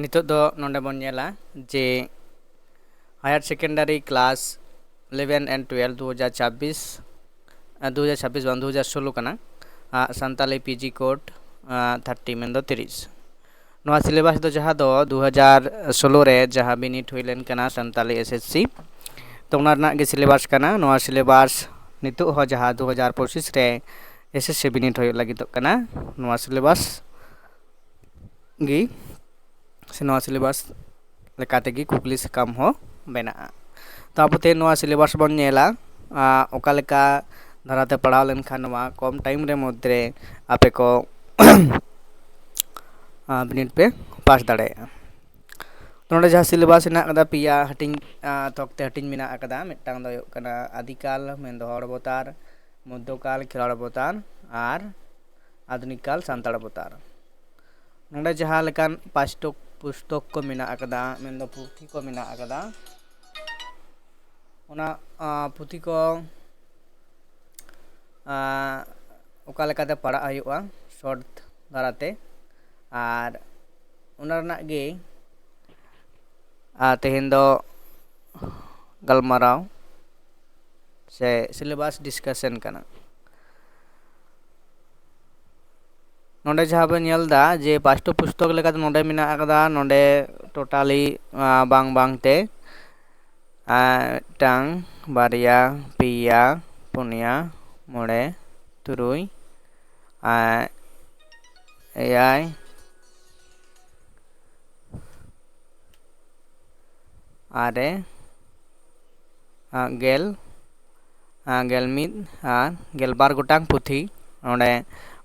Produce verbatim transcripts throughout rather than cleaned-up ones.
ᱱᱤᱛᱚᱜ ᱫᱚ ᱱᱚᱰᱮ ᱵᱚᱱ ᱧᱮᱞᱟ ᱡᱮ higher secondary class eleven and twelve ᱫᱩ ᱦᱟᱡᱟᱨ ᱪᱷᱟᱵᱵᱤᱥ, ᱟᱨ ᱫᱩ ᱦᱟᱡᱟᱨ ᱪᱷᱟᱵᱵᱤᱥ ᱵᱟᱝ, ᱫᱩ ᱦᱟᱡᱟᱨ ᱥᱳᱞᱳ ᱠᱟᱱᱟ, ᱟᱜ, ᱥᱟᱱᱛᱟᱞᱤ ᱯᱤ ᱡᱤ ᱠᱳᱰ, ᱟᱜ, ᱛᱷᱟᱨᱴᱤ ᱢᱮᱱᱫᱚ ᱛᱤᱨᱤᱥ᱾ ᱱᱚᱣᱟ ᱥᱤᱞᱮᱵᱟᱥ ᱫᱚ ᱡᱟᱦᱟᱸ ᱫᱚ ᱫᱩ ᱦᱟᱡᱟᱨ ᱥᱳᱞᱳ ᱨᱮ ᱡᱟᱦᱟᱸ ᱵᱤᱱᱤᱰ ᱦᱩᱭ ᱞᱮᱱ ᱠᱟᱱᱟ ᱥᱟᱱᱛᱟᱞᱤ ᱮᱥ ᱮᱥ ᱥᱤ, ᱛᱚ ᱚᱱᱟ ᱨᱮᱱᱟᱜ ᱜᱮ ᱥᱤᱞᱮᱵᱟᱥ ᱠᱟᱱᱟ᱾ ᱱᱚᱣᱟ ᱥᱤᱞᱮᱵᱟᱥ ᱱᱤᱛᱚᱜ ᱦᱚᱸ ᱡᱟᱦᱟᱸ ᱫᱩ ᱦᱟᱡᱟᱨ ᱯᱚᱸᱪᱤᱥ ᱨᱮ ᱮᱥ ᱮᱥ ᱥᱤ ᱵᱤᱱᱤᱰ ᱦᱩᱭᱩᱜ ᱞᱟᱹᱜᱤᱫᱚᱜ ᱠᱟᱱᱟ, ᱱᱚᱣᱟ ᱥᱤᱞᱮᱵᱟᱥ ᱜᱮ ᱥᱮ ᱱᱚᱣᱟ ᱥᱤᱞᱮᱵᱟᱥ ᱞᱮᱠᱟ ᱛᱮᱜᱮ ᱠᱩᱠᱞᱤ ᱥᱟᱠᱟᱢ ᱦᱚᱸ ᱵᱮᱱᱟᱜᱼᱟ᱾ ᱛᱚ ᱟᱵᱚ ᱛᱮᱦᱮᱧ ᱱᱚᱣᱟ ᱥᱤᱞᱮᱵᱟᱥ ᱵᱚᱱ ᱧᱮᱞᱟ, ᱟᱸ, ᱚᱠᱟ ᱞᱮᱠᱟ ᱫᱷᱟᱨᱟᱛᱮ ᱯᱟᱲᱦᱟᱣ ᱞᱮᱱᱠᱷᱟᱱ ᱱᱚᱣᱟ ᱠᱚᱢ ᱴᱟᱭᱤᱢ ᱨᱮ ᱢᱚᱫᱽᱫᱷᱮ ᱨᱮ ᱟᱯᱮ ᱠᱚ ᱟᱸ, ᱵᱤᱱᱤᱰ ᱯᱮ ᱯᱟᱥ ᱫᱟᱲᱮᱭᱟᱜᱼᱟ᱾ ᱱᱚᱰᱮ ᱡᱟᱦᱟᱸ ᱥᱤᱞᱮᱵᱟᱥ ᱦᱮᱱᱟᱜ ᱟᱠᱟᱫᱟ, ᱯᱮᱭᱟ ᱦᱟᱹᱴᱤᱧ, ᱟᱸ, ᱛᱷᱚᱠ ᱛᱮ ᱦᱟᱹᱴᱤᱧ ᱢᱮᱱᱟᱜ ᱟᱠᱟᱫᱟ᱾ ᱢᱤᱫᱴᱟᱝ ᱫᱚ ᱦᱩᱭᱩᱜ ᱠᱟᱱᱟ ᱟᱫᱤᱠᱟᱞ ᱢᱮᱱᱫᱚ ᱦᱚᱲ ᱚᱵᱚᱛᱟᱨ, ᱢᱚᱫᱽᱫᱷᱚᱠᱟᱞ ᱠᱷᱮᱨᱣᱟᱲ ᱚᱵᱚᱛᱟᱨ, ᱟᱨ ᱟᱫᱷᱩᱱᱤᱠ ᱠᱟᱞ ᱥᱟᱱᱛᱟᱲ ᱚᱵᱚᱛᱟᱨ᱾ ᱱᱚᱰᱮ ᱡᱟᱦᱟᱸ ᱞᱮᱠᱟᱱ ᱯᱟᱥᱴᱚ ᱯᱩᱥᱛᱚᱠ ᱠᱚ ᱢᱮᱱᱟᱜ ᱟᱠᱟᱫᱟ, ᱢᱮᱱᱫᱚ ᱯᱩᱛᱷᱤ ᱠᱚ ᱢᱮᱱᱟᱜ ᱟᱠᱟᱫᱟ, ᱚᱱᱟ, ᱟᱸ, ᱯᱩᱛᱷᱤ ᱠᱚ, ᱟᱸ, ᱚᱠᱟ ᱞᱮᱠᱟᱛᱮ ᱯᱟᱲᱦᱟᱜ ᱦᱩᱭᱩᱜᱼᱟ ᱥᱚᱨᱴ ᱫᱷᱟᱨᱟᱛᱮ, ᱟᱨ ᱚᱱᱟ ᱨᱮᱱᱟᱜ ᱜᱮ, ᱟᱨ ᱛᱮᱦᱮᱧ ᱫᱚ ᱜᱟᱞᱢᱟᱨᱟᱣ ᱥᱮ ᱥᱤᱞᱮᱵᱟᱥ ᱰᱤᱥᱠᱟᱥᱚᱱ ᱠᱟᱱᱟ᱾ ᱱᱚᱰᱮ ᱡᱟᱦᱟᱸ ᱵᱚᱱ ᱧᱮᱞ ᱮᱫᱟ ᱡᱮ ᱯᱟᱥᱴᱚ ᱯᱩᱥᱛᱚᱠ ᱞᱮᱠᱟᱛᱮ ᱱᱚᱰᱮ ᱢᱮᱱᱟᱜ ᱟᱠᱟᱫᱟ, ᱱᱚᱰᱮ ᱴᱳᱴᱟᱞᱤ, ᱟᱸ, ᱵᱟᱝ ᱵᱟᱝ ᱛᱮ, ᱟᱸ, ᱢᱤᱫᱴᱟᱝ, ᱵᱟᱨᱭᱟ, ᱯᱮᱭᱟ, ᱯᱩᱱᱭᱟ, ᱢᱚᱬᱮ, ᱛᱩᱨᱩᱭ, ᱟᱸ, ᱮᱭᱟᱭ, ᱟᱨᱮ, ᱟᱸ, ᱜᱮᱞ, ᱟᱸ, ᱜᱮᱞ ᱢᱤᱫ ᱟᱨ ᱜᱮᱞ ᱵᱟᱨ ᱜᱚᱴᱟᱝ ᱯᱩᱛᱷᱤ ᱱᱚᱰᱮ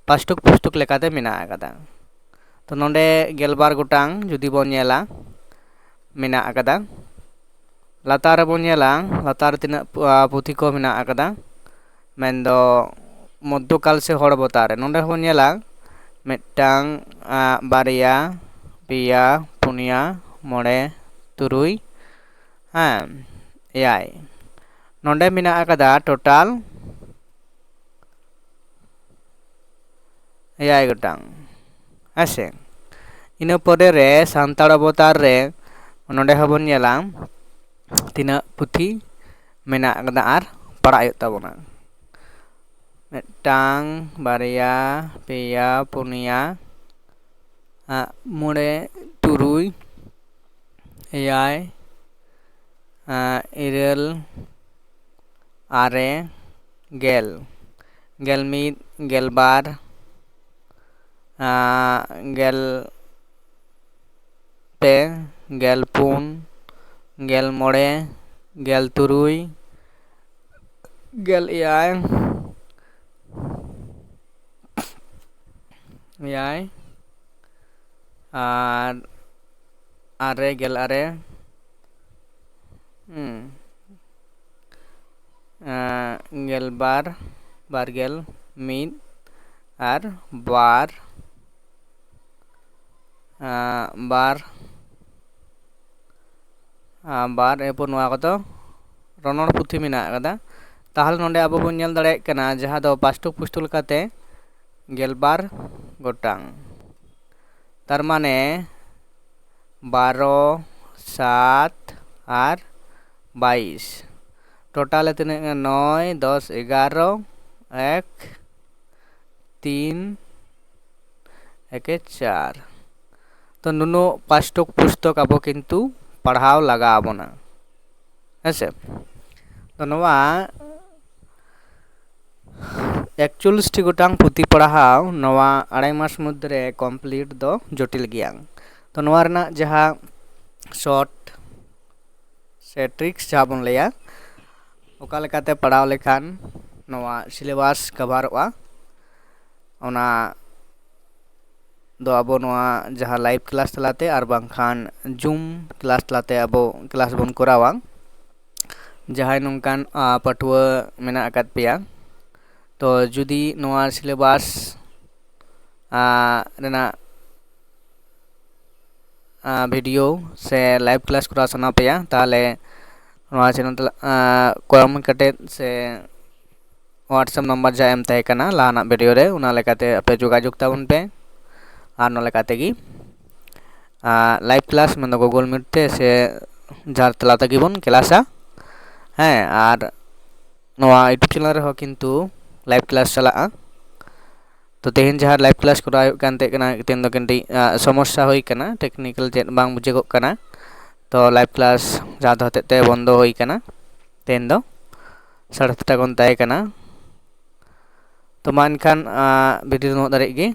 ᱯᱟᱥᱴᱚᱠ ᱯᱩᱥᱛᱚᱠ ᱞᱮᱠᱟᱛᱮ ᱢᱮᱱᱟᱜ ᱟᱠᱟᱫᱟ᱾ ᱛᱚ ᱱᱚᱰᱮ ᱜᱮᱞ ᱵᱟᱨ ᱜᱚᱴᱟᱝ ᱡᱩᱫᱤ ᱵᱚᱱ ᱧᱮᱞᱟ, ᱢᱮᱱᱟᱜ ᱟᱠᱟᱫᱟ᱾ ᱞᱟᱛᱟᱨ ᱨᱮᱵᱚᱱ ᱧᱮᱞᱟ, ᱞᱟᱛᱟᱨ ᱨᱮ ᱛᱤᱱᱟᱹᱜ ᱯᱩ-, ᱟ, ᱯᱩᱛᱷᱤ ᱠᱚ ᱢᱮᱱᱟᱜ ᱟᱠᱟᱫᱟ, ᱢᱮᱱᱫᱚ ᱢᱚᱫᱽᱫᱷᱚᱠᱟᱞ ᱥᱮ ᱦᱚᱲ ᱚᱵᱚᱛᱟᱨ ᱨᱮ᱾ ᱱᱚᱰᱮ ᱦᱚᱸᱵᱚᱱ ᱧᱮᱞᱟ ᱢᱤᱫᱴᱟᱝ, ᱟ, ᱵᱟᱨᱭᱟ, ᱯᱮᱭᱟ, ᱯᱩᱱᱭᱟ, ᱢᱚᱬᱮ, ᱛᱩᱨᱩᱭ, ᱦᱮᱸ, ᱮᱭᱟᱭ᱾ ᱱᱚᱰᱮ ᱢᱮᱱᱟᱜ ᱟᱠᱟᱫᱟ ᱴᱳᱴᱟᱞ ᱮᱭᱟᱭ ᱜᱚᱴᱟᱝ, ᱦᱮᱸ ᱥᱮ? ᱤᱱᱟᱹ ᱯᱚᱨᱮ ᱨᱮ ᱥᱟᱱᱛᱟᱲ ᱚᱵᱚᱛᱟᱨ ᱨᱮ ᱱᱚᱰᱮ ᱦᱚᱸᱵᱚᱱ ᱧᱮᱞᱟ ᱛᱤᱱᱟᱹᱜ ᱯᱩᱛᱷᱤ ᱢᱮᱱᱟᱜ ᱟᱠᱟᱫᱟ ᱟᱨ ᱯᱟᱲᱦᱟᱜ ᱦᱩᱭᱩᱜ ᱛᱟᱵᱚᱱᱟ᱾ ᱢᱤᱫᱴᱟᱝ, ᱵᱟᱨᱭᱟ, ᱯᱮᱭᱟ, ᱯᱩᱱᱭᱟ, ᱟᱜ, ᱢᱚᱬᱮ, ᱛᱩᱨᱩᱭ, ᱮᱭᱟᱭ, ᱟᱜ, ᱤᱨᱟᱹᱞ, ᱟᱨᱮ, ᱜᱮᱞ, ᱜᱮᱞ ᱢᱤᱫ, ᱜᱮᱞ ᱵᱟᱨ, ᱟᱜ, ᱜᱮᱞ ᱯᱮ, ᱜᱮᱞ ᱯᱩᱱ, ᱜᱮᱞ ᱢᱚᱬᱮ, ᱜᱮᱞ ᱛᱩᱨᱩᱭ, ᱜᱮᱞ ᱮᱭᱟᱭ, ᱮᱭᱟᱭ, ᱟᱨ ᱟᱨᱮ, ᱜᱮᱞ ᱟᱨᱮ, ᱦᱩᱸ, ᱟᱸ, ᱜᱮᱞ ᱵᱟᱨ, ᱵᱟᱨ ᱜᱮᱞ ᱢᱤᱫ ᱟᱨ ᱵᱟᱨ, ᱟᱸ, ᱵᱟᱨ, ᱟᱸ, ᱵᱟᱨ, ᱮᱨᱯᱚᱨ ᱱᱚᱣᱟ ᱠᱚᱫᱚ ᱨᱚᱱᱚᱲ ᱯᱩᱛᱷᱤ ᱢᱮᱱᱟᱜ ᱟᱠᱟᱫᱟ᱾ ᱛᱟᱦᱚᱞᱮ ᱱᱚᱰᱮ ᱟᱵᱚ ᱵᱚᱱ ᱧᱮᱞ ᱫᱟᱲᱮᱭᱟᱜ ᱠᱟᱱᱟ ᱡᱟᱦᱟᱸ ᱫᱚ ᱯᱟᱥᱴᱚᱠ ᱯᱩᱥᱴᱚ ᱞᱮᱠᱟᱛᱮ ᱜᱮᱞᱵᱟᱨ ᱜᱚᱴᱟᱝ᱾ ᱛᱟᱨ ᱢᱟᱱᱮ ᱵᱟᱨᱚ, ᱥᱟᱛ ᱟᱨ ᱵᱟᱭᱤᱥ᱾ ᱴᱳᱴᱟᱞᱮ ᱛᱤᱱᱟᱹᱜ ᱠᱟᱱᱟ? ᱱᱚᱭ, ᱫᱚᱥ, ᱮᱜᱟᱨᱚ, ᱮᱠ, ᱛᱤᱱ, ᱮᱠᱮ ᱪᱟᱨ᱾ ᱛᱚ ᱱᱩᱱᱟᱹᱜ ᱯᱟᱥᱴᱚᱠ ᱯᱩᱥᱛᱚᱠ ᱟᱵᱚ ᱠᱤᱱᱛᱩ ᱯᱟᱲᱦᱟᱣ ᱞᱟᱜᱟᱣ ᱟᱵᱚᱱᱟ, ᱦᱮᱸ ᱥᱮ? ᱛᱚ ᱱᱚᱣᱟ ᱮᱠᱪᱚᱞᱞᱤᱥ ᱴᱤ ᱜᱚᱴᱟᱝ ᱯᱩᱛᱷᱤ ᱯᱟᱲᱦᱟᱣ ᱱᱚᱣᱟ ᱟᱲᱟᱭ ᱢᱟᱥ ᱢᱚᱫᱽᱫᱷᱮ ᱨᱮ ᱠᱚᱢᱯᱞᱤᱴ ᱫᱚ ᱡᱚᱴᱤᱞ ᱜᱮᱭᱟ᱾ ᱛᱚ ᱱᱚᱣᱟ ᱨᱮᱱᱟᱜ ᱡᱟᱦᱟᱸ ᱥᱚᱨᱴ ᱥᱮ ᱴᱨᱤᱠᱥ ᱡᱟᱦᱟᱸ ᱵᱚᱱ ᱞᱟᱹᱭᱟ, ᱚᱠᱟ ᱞᱮᱠᱟᱛᱮ ᱯᱟᱲᱦᱟᱣ ᱞᱮᱠᱷᱟᱱ ᱱᱚᱣᱟ ᱥᱤᱞᱮᱵᱟᱥ ᱠᱟᱵᱷᱟᱨᱚᱜᱼᱟ, ᱚᱱᱟ ᱫᱚ ᱟᱵᱚ ᱱᱚᱣᱟ ᱡᱟᱦᱟᱸ ᱞᱟᱭᱤᱵᱷ ᱠᱞᱟᱥ ᱛᱟᱞᱟᱛᱮ ᱟᱨ ᱵᱟᱝᱠᱷᱟᱱ ᱡᱩᱢ ᱠᱞᱟᱥ ᱛᱟᱞᱟᱛᱮ ᱟᱵᱚ ᱠᱞᱟᱥ ᱵᱚᱱ ᱠᱚᱨᱟᱣᱟ᱾ ᱡᱟᱦᱟᱸᱭ ᱱᱚᱝᱠᱟᱱ, ᱟ, ᱯᱟᱹᱴᱷᱩᱣᱟᱹ ᱢᱮᱱᱟᱜ ᱟᱠᱟᱫ ᱯᱮᱭᱟ, ᱛᱚ ᱡᱩᱫᱤ ᱱᱚᱣᱟ ᱥᱤᱞᱮᱵᱟᱥ, ᱟ, ᱨᱮᱱᱟᱜ, ᱟ, ᱵᱷᱤᱰᱤᱭᱳ ᱥᱮ ᱞᱟᱭᱤᱵᱷ ᱠᱞᱟᱥ ᱠᱚᱨᱟᱣ ᱥᱟᱱᱟ ᱯᱮᱭᱟ, ᱛᱟᱦᱚᱞᱮ ᱱᱚᱣᱟ ᱪᱮᱱᱮᱞ ᱛᱟᱞᱟ, ᱟ, ᱠᱚᱢᱮᱱᱴ ᱠᱟᱛᱮᱫ ᱥᱮ WhatsApp ᱱᱟᱢᱵᱟᱨ ᱡᱟᱦᱟᱸ ᱮᱢ ᱛᱟᱦᱮᱸ ᱠᱟᱱᱟ ᱞᱟᱦᱟᱱᱟᱜ ᱵᱷᱤᱰᱤᱭᱳ ᱨᱮ, ᱚᱱᱟ ᱞᱮᱠᱟᱛᱮ ᱟᱯᱮ ᱡᱳᱜᱟᱡᱳᱜᱽ ᱛᱟᱵᱚᱱ ᱯᱮ᱾ ᱟᱨ ᱱᱚᱣᱟ ᱞᱮᱠᱟ ᱛᱮᱜᱮ ᱞᱟᱭᱤᱵᱷ ᱠᱞᱟᱥ, ᱢᱮᱱᱫᱚ ᱜᱩᱜᱩᱞ ᱢᱤᱴ ᱛᱮ ᱥᱮ ᱡᱟᱦᱟᱸ ᱛᱟᱞᱟ ᱛᱮᱜᱮ ᱵᱚᱱ ᱠᱞᱟᱥᱟ᱾ ᱦᱮᱸ, ᱟᱨ ᱱᱚᱣᱟ ᱤᱭᱩᱴᱩᱵᱽ ᱪᱮᱱᱮᱞ ᱨᱮᱦᱚᱸ ᱠᱤᱱᱛᱩ ᱞᱟᱭᱤᱵᱷ ᱠᱞᱟᱥ ᱪᱟᱞᱟᱜᱼᱟ᱾ ᱛᱚ ᱛᱮᱦᱮᱧ ᱡᱟᱦᱟᱸ ᱞᱟᱭᱤᱵᱷ ᱠᱞᱟᱥ ᱠᱚᱨᱟᱣ ᱦᱩᱭᱩᱜ ᱠᱟᱱ ᱛᱟᱦᱮᱸ ᱠᱟᱱᱟ, ᱛᱮᱦᱮᱧ ᱫᱚ ᱠᱟᱹᱴᱤᱡ ᱥᱚᱢᱚᱥᱥᱟ ᱦᱩᱭ ᱠᱟᱱᱟ, ᱴᱮᱠᱱᱤᱠᱮᱞ ᱪᱮᱫ ᱵᱟᱝ ᱵᱩᱡᱷᱟᱹᱜᱚᱜ ᱠᱟᱱᱟ᱾ ᱛᱚ ᱞᱟᱭᱤᱵᱷ ᱠᱞᱟᱥ ᱡᱟᱦᱟᱸ ᱫᱚ ᱦᱚᱛᱮᱡ ᱛᱮ ᱵᱚᱱᱫᱚ ᱦᱩᱭ ᱠᱟᱱᱟ, ᱛᱮᱦᱮᱧ ᱫᱚ ᱥᱟᱲᱮ ᱥᱟᱛᱴᱟ ᱠᱷᱚᱱ ᱛᱟᱦᱮᱸ ᱠᱟᱱᱟ᱾ ᱛᱚ ᱢᱟ ᱮᱱᱠᱷᱟᱱ ᱵᱷᱤᱰᱤᱭᱳ ᱫᱚ ᱱᱩᱱᱟᱹᱜ ᱫᱷᱟᱹᱨᱤᱡ ᱜᱮ᱾